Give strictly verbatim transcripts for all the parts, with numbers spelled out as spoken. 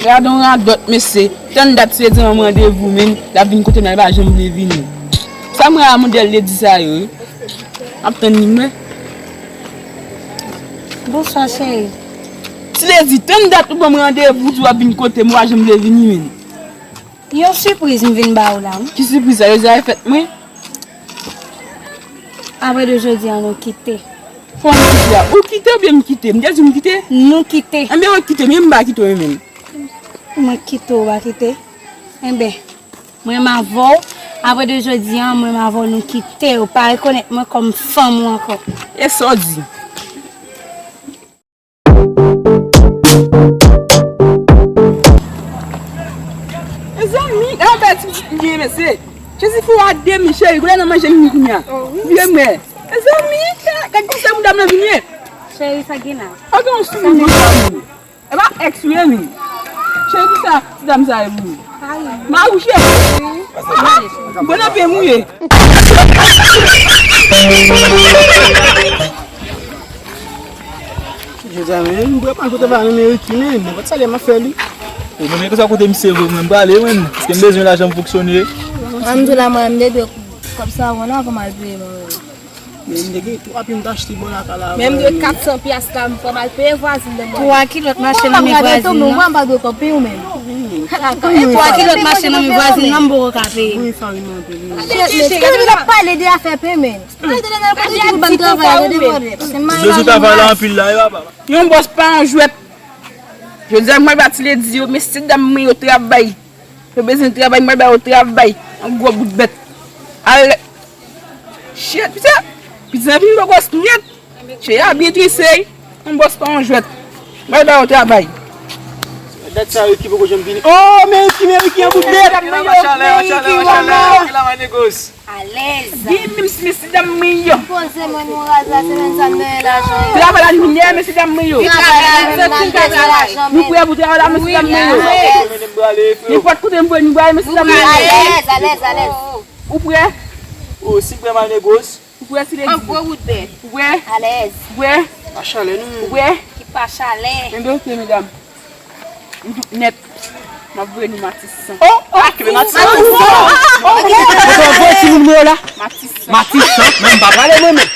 Gade yon radòt, mesye. Tann dat, se di yon randevou, men l ap vin kote m la, li pa janm vle vini. Sa mwen a modèl ledi sa yo, wi. M ap tann li, mwen. Bonswa, cheri. Ti ledi, tann dat ou ban m randevou, di w ap vin kote m, ou pa janm vle vini, men. Yon sipriz m vin ba ou la, wi. Ki sipriz sa? Yo di a fèt mwen? Apre de jodi a, nou kite. Kòman kite a? Ou kite oubyen m kite? M te di m kite? Nou kite. Enben, ou kite, men m pa kite w menm. Mwen kite ou pa kite? Enben, mwen m avè w. Apre de jodi a, mwen m avè w, nou kite. Ou pa rekonèt mwen kòm fanm ou ankò. E sa w di? Mezanmi, gade yon bèl ti pitit m genyen, mesye. Jezi, fou a de mi, cheri, koulè nan manje m ni kounye a. Vye mè. Mezanmi, gade konsèy mouda m nan vin ye. Cheri, sa gen la? Pa gen yon souri konsa, men. E pa èks ou ye, men. Cheri, kisa ti dam sa ye pou ou? M akouche. Bon, nan pye m ou ye. Jodi a, men, m prepare kote va nan meri ki, men, nenpòt sa lè m ap fè li. O, mwen, men, konsa kote misye vre, mwen, m prale, mwen, paske m bezwen lajan m fonksyone. Mwen, m di w la, mwen, m te dwe kòb sa, mwen, la, pou m al peye, mwen. Men, m te gen twa pi m t achte bò lakay la, men, m dwe kat san pyas la, m fò m al peye vwazin nan mwen. Twa kilòt mache nan men vwazin nan. Mwen, m pa dwe kòb peye ou menm. Twa kilòt mache nan men vwazin nan, m poko ka peye. Wi, farine mwen peye. Cheri, l ap pale de afè peye, men. Bezwen travay la anpil la, e papa. Yon bòs pa yon jwèt. Jodi a, mwen ba ti ledi yo, mesye dam mwen yo travay. Yo bezwen travay, mwen ba yo travay. Yon gwo bout bèt. Ale. Shit, pita. Pita vin gwo gwo nyèt. Che a byen trise. Yon bòs pa yon jwèt. Mwen ba yo travay. Dat sa yo ki poko janm vini. Oh, men ki, men ki, yon bout bèt. Machalè, machalè, machalè. Ki la, mwen negos. Alèz. Gen menm si mesye dam mwen yo. Poze mwen nou raz la, se menm sa m nan lajan yo. Travay la nou ye, mesye dam mwen yo. Travay la nou ye, nou prè pou travay la, mesye dam mwen yo. Nenpòt kote m voye nou prale, mesye dam mwen yo. Alèz, alèz, alèz. Ou prè? O, si m prè m al negos. Ou prè, ti ledi? An gwo wout bè. Ou prè? Alèz. Ou prè? Pa chalè non. Ou prè? Ki pa chalè. Enben, oke, medam. Nèt. M ap voye nou Matis san. Oh, oh, kenbe Matis san. Matis san. Mwen voye ti moun mwen yo la. Matis san. Matis san, men m pa prale mwen menm.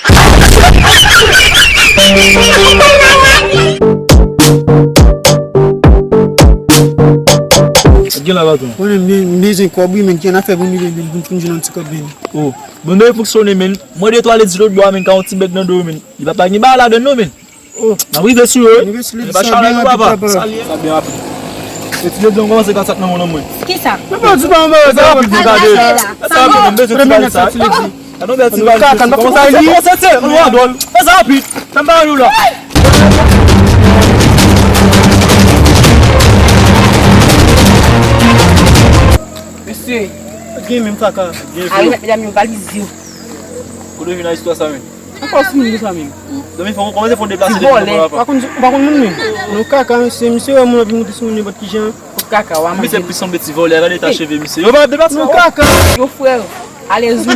Sa gen la, patwon? Mwen menm, m bezwen kòb, wi, men ki annafè pou m rive vin pou m jwenn yon ti kòb, men. Oh, bon, nou fonksyone, men. Mwen de twa ledi lòt bò a, men, ka yon ti bèg nan do, men. Li pa, pa gen bagay ladann non, men. Oh. N ap rive sou yo, wi. Rive sou ledi, sa byen rapid, papa. Sa byen rapid. Ti ledi, m kòmanse gad sa k nan men mwen. Kisa? Men pa di pa anba yo, sa rapid, men gade. Sa rapid, m bezwen ti bagay sa. Gade yon bèl ti bagay. Kaka, n ap kòmanse li. Kòmanse, se, nou an dòl. Fè sa rapid. Fè m bagay ou la. Mesye. Gen menm kaka. Al remèt medam yo valiz yo. Kote w jwenn a istwa sa menm? Ankò sou moun sa menm. Zanmi, fò, kòman se fò deplase depi nan papa? Ou pa konn, ou pa konn moun menm. Non, kaka, se misye wè moun ap vin moute sou moun nenpòt ki jan. Kaka, w a manje. Misye plis sanble ti vòlè, gade eta cheve misye. Yo pa deplase. Non, kaka. Yo frè, alèz ou.